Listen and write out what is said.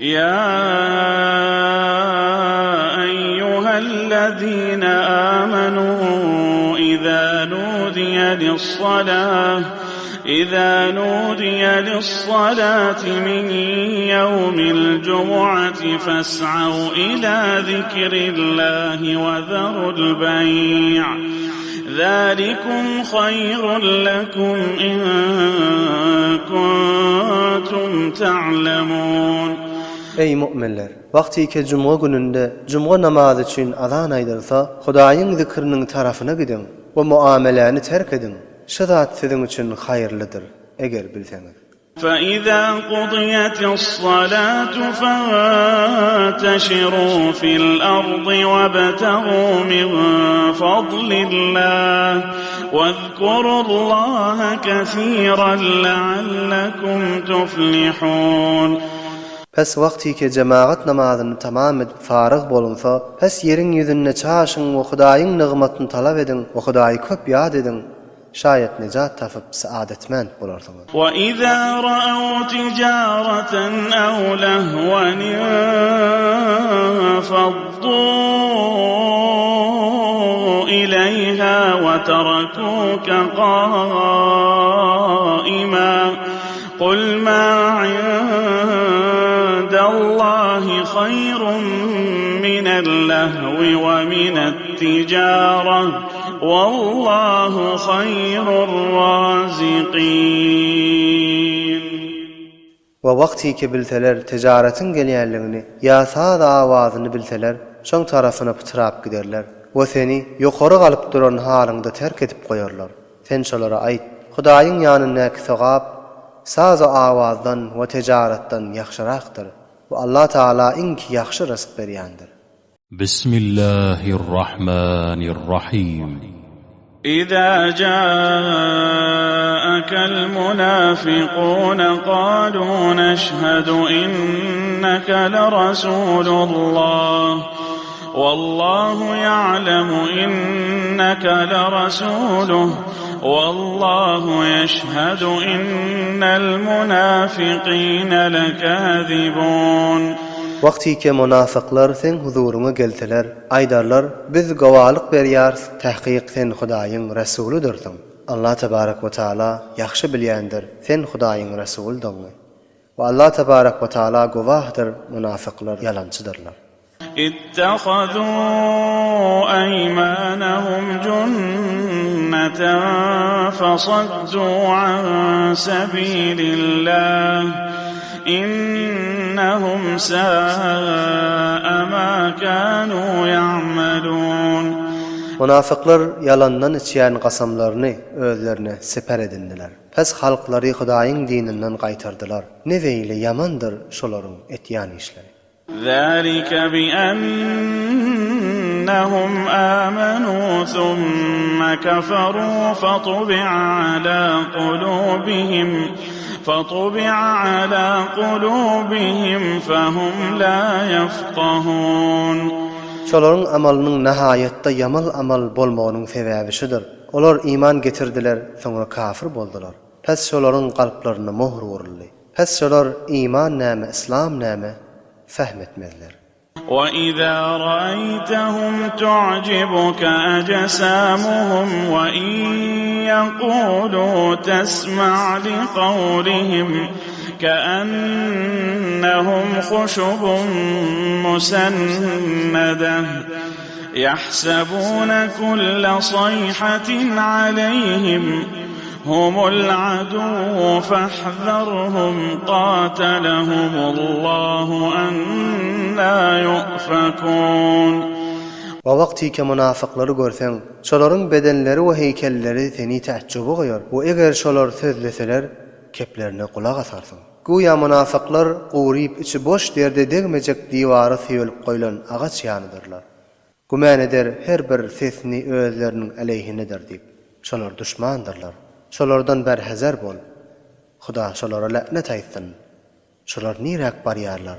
يا أيها الذين آمنوا إذا نودي للصلاة إذا نودي للصلاة من يوم الجمعة فاسعوا إلى ذكر الله وذروا البيع ذلكم خير لكم إن كنتم تعلمون Eý, mu'minler! Wagtyky jumga gününde jumga namazy üçin azan aýdylsa, Hudaýyň zikriniň tarapyna gidiň we muameläni terk ediň, şu zat siziň üçin haýyrlydyr, eger bilseňiz. فإذا قضيت الصلاة فانتشروا في الأرض وابتغوا من فضل الله واذكروا الله كثيرا لعلكم تفلحون Pes wagtyky jemagat namazyny tamam edip faryg bolunsa, pes ýeriň ýüzünde çaşyň we Hudaýyň nygmatyny talap ediň we Hudaýy köp ýat ediň, şaýat nejat tapyp saadetmend bolarsyňyz. وإذا رأوا تجارة أو لهوا انفضوا إليها وتركوك قائما قل ما عند الله خير من اللهو ومن التجارة والله خير الرازقين We wagtyky bilseler tijaretiň gelýänligini ýa saz awazyny bilseler, şoň tarapyna pytrap giderler we seni ýokary galyp duran halyňda terk edip goýarlar. Sen şolara aýt, Hudaýyň ýanyndaky sogap saz-u awazdan we tijaretden ýagşyrakdyr we Allah Tagala iň ki ýagşy ryzk berýändir. بسم الله الرحمن الرحيم إذا جاءك المنافقون قالوا نشهد إنك لرسول الله والله يعلم إنك لرسوله والله يشهد إن المنافقين لكاذبون Wagtyky munafyklar seň huzuryňa gelseler, aýdarlar, Biz gowalyk berýäris, tahkyk sen Hudaýyň resulydyrsyň. Allah tebarek we taala ýagşy bilýändir sen Hudaýyň resulydygyňy. We Allah tebarek we taala gowahdyr munafyklar ýalançydyrlar. اتخذوا أيمانهم جنة فصدوا عن سبيل الله إنهم ساء ما كانوا يعملون Munafyklar ýalandan içýän kasamlaryny özlerine siper edindiler. Pes halklary Hudaýyň dininden gaýtardylar. Ne beýle ýamandyr şolaryň etýän işleri. ذلك بأنهم آمنوا ثم كفروا فطبع على قلوبهم فطبع على قلوبهم فهم لا يفقهون Şolaryň amalynyň nihaýatda ýamal amal bolmagynyň sebäbi şudur. Olar iman getirdiler, soňra kafir boldular. Pes şolaryň kalplaryna mohr uruldy. Pes şolar iman näme, islam näme fehm etmezler. وإذا رأيتهم تعجبك أجسامهم وإن يقولوا تسمع لقولهم كأنهم خشب مسندة يحسبون كل صيحة عليهم هم العدو فاحذرهم قاتلهم الله أنا يؤفكون We wagtyky munafyklary görseň, şolaryň bedenleri we heýkelleri seni täjjübe goýar we eger şolar sözleseler, keplerine gulak asarsyň. Güýä munafyklar guryp içi boş derde degmejek diwara söýelip goýlan agaç ýalydyrlar. Gümän eder her bir sesini özleriniň aleýhinedir diýip. Şolar duşmandyrlar. Şolardan berhezer bol. Huda şolara länet aýtsyn. Şolar niräk barýarlar?